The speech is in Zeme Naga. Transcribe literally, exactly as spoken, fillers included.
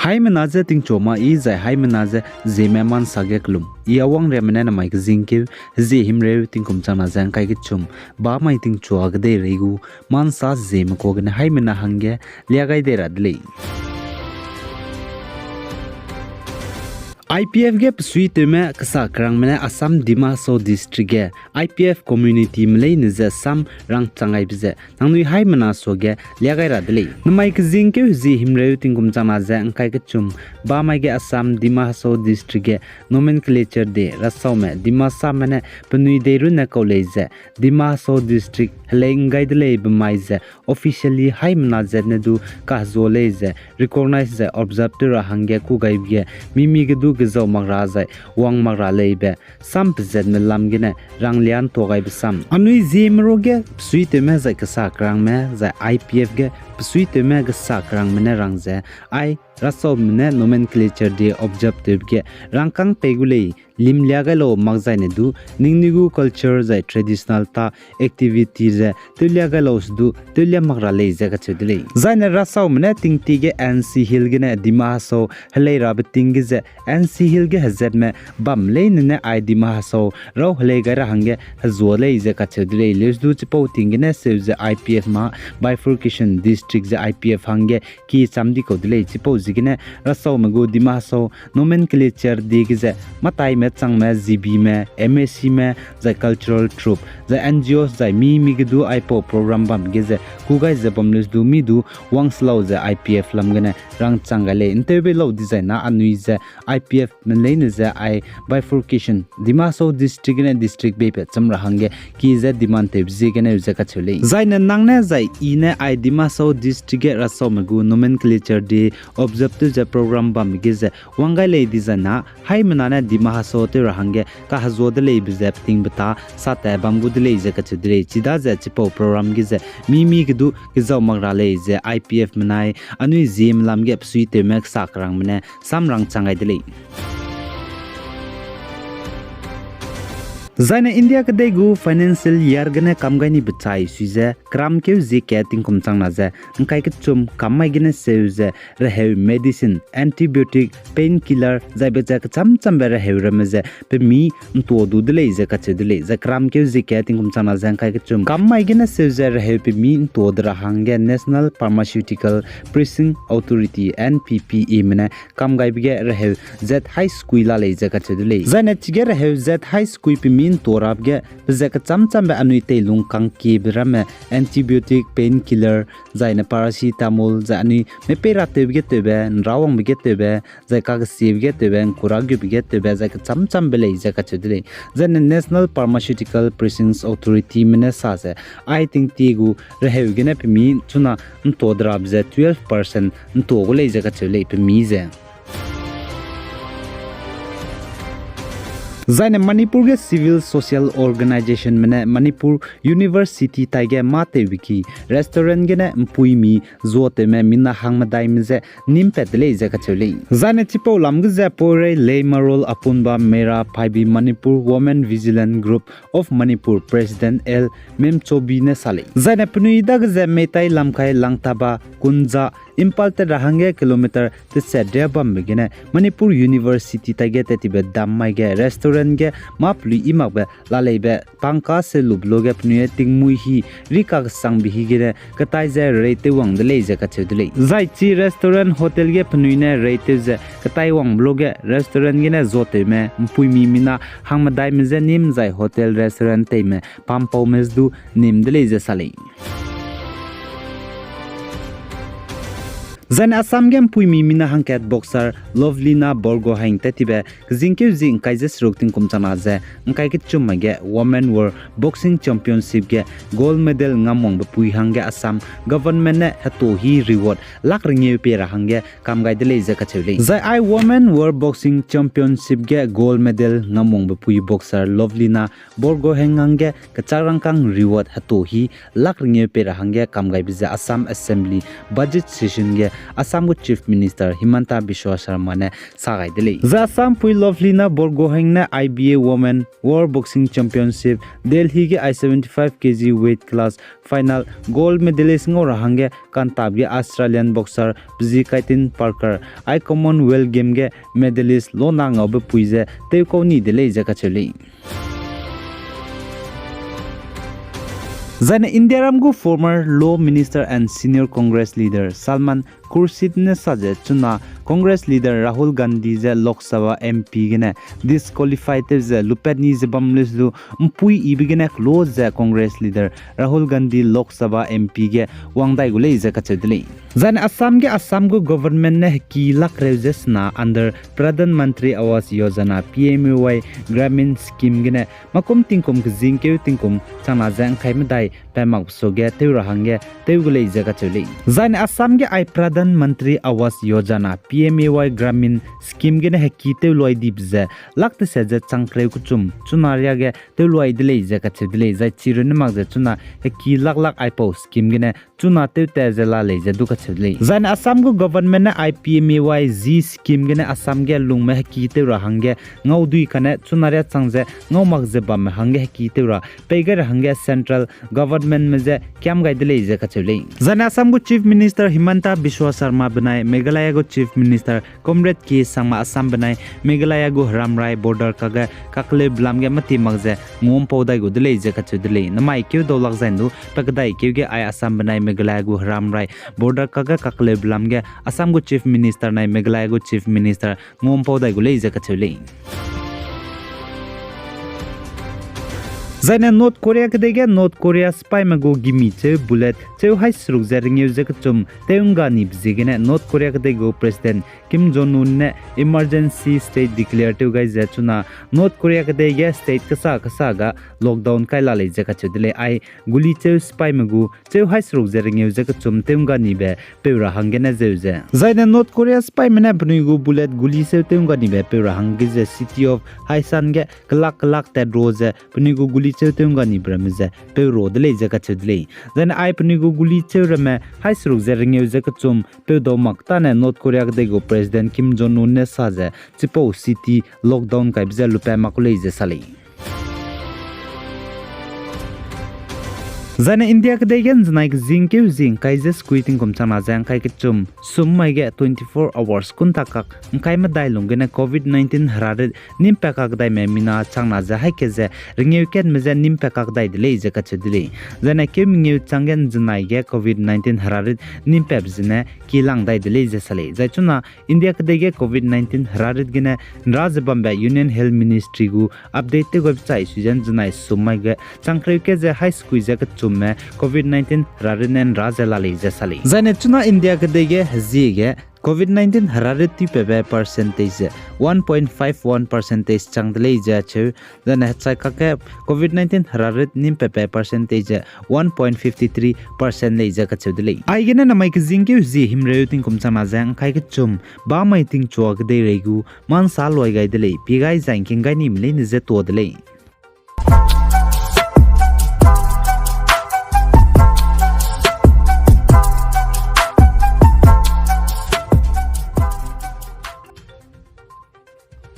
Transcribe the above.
Haimena je tingchua ma i zai haimena je Zeme ma nsa ge kelum. I Awang Riame ne namai kezingkeu hezie himreu tingkum changna ze ngkai kechum bamai tingchua kedeirei gu ma nsa Zeme kua gene haimena hangge lia gai dei ra de lei. I P F ge besuitewme kesa kerangme ne Assam Dima Hasao District ge I P F communityme leine ze sam rangchang gaibe ze nangnui haimena suage lia gai ra de lei. Namai kezingkeu hezie himreu tingkum changna ze ngkai kechum bamai ge Assam Dima Hasao District ge nomenclature de rasaume Dimasame ne penui deirunne kau lei ze Dima Hasao District helei nggai de lei be mai ze officially haimena zatne du kahezua lei ze recognize zai observe tew ra hangge kû gaibe ge mimi ge du gezau mak ra zai wang mak ra lei be sam pezatme lam gene ranglia ntua gaibe sam. Anui Zeme ruage besuitewme zai kesa kerangme zai I P F ge besuitewme kesa kerangme ne rang ze ai rasaume ne nomenclature de observe tewbe ge rangkâng pei gu lei, limlia gai lau mak zaine du ningnui gu culture zai traditional ta activity ze tewlia gai lau se du tewlia mak ra lei ze kacheu de lei. Zaine rasaume ne tingtie ge N C Hill gene Dima Hasao helei rabe ting ge ze N C Hill ge hezatme bam leine ne ai Dima Hasao rau helei gai ra hangge hezua lei ze kacheu de lei. Leuse du chipau ting gene seu ze I P F ma bifurcation district ze I P F hangge ki cham di kau de lei. Chipau ziegene rasaume gu Dima Hasao nomenclature de ge ze mataime changme, G Bme, M A Cme, zai cultural troupe zai N G Os zai mi mi ge du aipau program bam ge ze kû gai ze bam leuse du mi du wang se lau ze I P F lam gene rangchang gai lei. Nteube lau dizai na anui ze I P Fme leine ze ai bifurcation Dima Hasao District gene district beipat cham ra hangge ki ze demand tewbe ziegeneu ze kacheu lei. Zaine nang ne zai i ne ai Dima Hasao District ge rasaume gu nomenclature de observe tew ze program bam ge ze wang gai lei dizai na haimena ne Dima Hasao tew ra hangge kahezua de lei be ze peting beta sa tat bam gu de lei ze kacheu de lei. Chidaze chipau program ge ze mi mi ge du gezau mak ra lei ze I P F menai anui Zeme lam ge besuitewme kesa kerangme ne sam rangchang gai de lei. Zaine India kedei gu financial year gene kam gai ni bechai sui ze keramkeu zie kat tingkum changna ze ngkai kechum kam mai gene seu ze reheu medicine, antibiotic, painkiller zai be ze kecham chambe reheu ramme ze pemi ntua du de lei ze kacheu de lei. Zai keramkeu zie kat tingkum changna ze ngkai kechum kam mai gene seu ze reheu pemi ntua de ra hangge National Pharmaceutical Pricing Authority, N P P A me ne kam gaibe ge reheu zat hai sekui la lei ze kacheu de lei. Zaine chige reheu zat hai sekui pemi ntua rabe ge pe ze kecham chambe anui teilung kangkiebe ramme antibiotic, painkiller, zaine paracetamol, zai anui mepei ra tewbe ge tewbe, nrawangbe ge tewbe, zai kakesiebe ge tewbe, nkuragube ge tewbe, zai kecham chambe lei ze kacheu de lei. Zaine National Pharmaceutical Pricing Authority me ne sa ze ai tingtie gu reheu gene pemi chuna ntua de rabe ze twelve percent ntua gu lei ze kacheu lei pemi ze. Zaine Manipur ge civil social organizationme ne Manipur University taige mâ tewbe ki restaurant gene mpuimi zuatewme mina hangmedaime je nîm pat de lei ze kacheu lei. Zaine chipau lam ge ze Poirei Leimarol Apunba Meira Phaibi Manipur Women Vigilance Group of Manipur President L Memchobi ne sa lei. Zaine penui dage ze Meitei lamkai Langtaba Kunja Imphal tat ra hangge kilometer teset ria bambe gene Manipur University taige tat tibe dam mai ge restaurant ge mâ pelui i makbe laleibe pangka se lube luge penui tingmuî hi rika kesangbe hi gene ketai ze reitewwang de lei ze kacheu de lei. Zai chi restaurant hotel ge penui ne reitew ze ketaiwangbe luge restaurant gene zuatewme mpuimi mina hangmedaime je nîm zai hotel restaurant teime pampaume je du nîm de lei ze sa lei. Zaine Assam ge mpuimi mina hangkat boxer Lovelina Borgohain tat tibe kezingkeu zi ngkai ze seruk tingkum changna ze ngkai kechum mai ge Women World Boxing Championship ge gold medal ngamwangbe pui hangge Assam government ne heto hi reward lak rengeu pei ra hangge kam gai de lei ze kacheu lei. Zai ai Women World Boxing Championship ge gold medal ngamwangbe pui boxer Lovelina Borgohain hangge kechak rangkâng reward heto hi lak rengeu pei ra hangge kam gaibe ze Assam Assembly budget session ge Assam gu Chief Minister Himanta Biswa Sarma ne sa gai de lei. Zai Assam pui Lovelina Borgohain ne I B A Women World Boxing Championship Delhi ge I seventy-five K G weight class final gold medalist ngau ra hangge kantap ge Australian boxer Pzi Kaitin Parker, ai Commonwealth Game ge medalist lona ngaube pui ze tewkau ni de lei ze kacheu lei. Zaine Indiaram gu former Law Minister and senior Congress leader Salman Khurshid ne sa ze chuna Congress leader Rahul Gandhi ze Lok Sabha M P gene disqualify tew ze lupat ni ze bam lei du mpui ibe gene kelo ze Congress leader Rahul Gandhi Lok Sabha M P ge wang dai gu lei ze kacheu de lei. Zaine Assam ge Assam gu government ne heki lak reu ze sena under Pradhan Mantri Awas Yojana, P M A Y Gramin scheme gene makum tingkum kezingkeu tingkum changna ze ngkai medai pa mak suage tew ra hangge tew gu lei ze kacheu lei. Zaine Assam ge ai Pradhan Mantri Awas Yojana, P M A Y Gramin scheme gene heki tewluai dibe ze lak teset ze changkereu kechum chuna riage tewluai de lei ze kacheu de lei. Zai chi runne mak ze chuna heki lak lak aipau scheme gene chuna tewtat ze la lei ze du kacheu de lei. Zaine Assam gu government ne I P M A Y G scheme gene Assam ge lungme heki tew ra hangge ngaudui kane chuna ria chang ze ngau mak ze bamme hangge heki tew ra pei gai ra hangge central governmentme je kiam gai de lei ze kacheu lei. Zaine Assam gu Chief Minister Himanta Biswa Sarma benai Meghalaya gu Chief Minister Conrad K Sangma Assam benai Meghalaya gu heramrai border kage kakleube lam ge mati mak ze nguampau dai gu de lei ze kacheu de lei. Namai keu dau lak zai ndu pakedaikeu ge ai Assam benai Meghalaya gu heramrai border kage kakleube lam ge Assam gu Chief Minister nai Meghalaya gu Chief Minister nguampau dai gu lei ze kacheu lei. Zaine North Korea kedei ge North Korea sipaime gu gimi cheu bullet cheu hai seruk ze rengeu ze kechum tew ngga nibe ziegene North Korea kedei gu President Kim Jong Un ne emergency state declare tew gai ze chuna North Korea kedei ge state kesa kesa ga lockdown kai la lei ze kacheu de lei. Ai guli cheu sipaime gu cheu hai seruk ze rengeu ze kechum tew ngga nibe peu ra hanggene zeu ze. Zaine North Korea sipaime ne penui gu bullet guli cheu tew ngga nibe peu ra hangge ze City of Haesan ge kelak kelak tat ro ze penui gu guli cheu tew ngga nibe ramme ze peu ro de lei ze kacheu de lei. Zaine ai penui gu guli cheu ramme hai seruk ze rengeu ze kechum peu dau mak tane North Korea kedei gu President Kim Jong Un ne sa ze chipau city lockdown kaibe ze lupat mak ku lei ze sa lei. Zaine India kedei ge nzenai kezingkeu zi ngkai ze sekui tingkum changna ze ngkai kechum sum mai ge twenty-four hours kunta kak ngkai medai lung gene covid nineteen herarit nimpat kak daime mina changna ze haike ze rengeu katme je nimpat kak dai de lei ze kacheu de lei. Zaine keu mengeu changge nzenai ge covid nineteen herarit nimpatbe zene kilang dai de lei ze sa lei. Zai chuna India kedei ge covid nineteen herarit gene nra ze bambe Union Health Ministry gu update tew gaibe chai sui ze nzenai sum mai ge changkereu ke ze hai sekui ze kechumme covid nineteen herarit ne nra ze la lei ze sa lei. Zaine chuna India kedei ge hezie ge covid nineteen herarit tuipatbe percentage ze one point five one percentage chang de lei ze acheu. Zaine hechai kakge covid nineteen herarit nimpatbe percentage ze one point fifty three percent lei ze kacheu de lei. Aigene namai kezingkeu zi himreu tingkum changna ze ngkai kechum bamai tingchua kedeirei gu mansa luai gai de lei, pie gai zai ngking gai nime leine je tuâ de lei.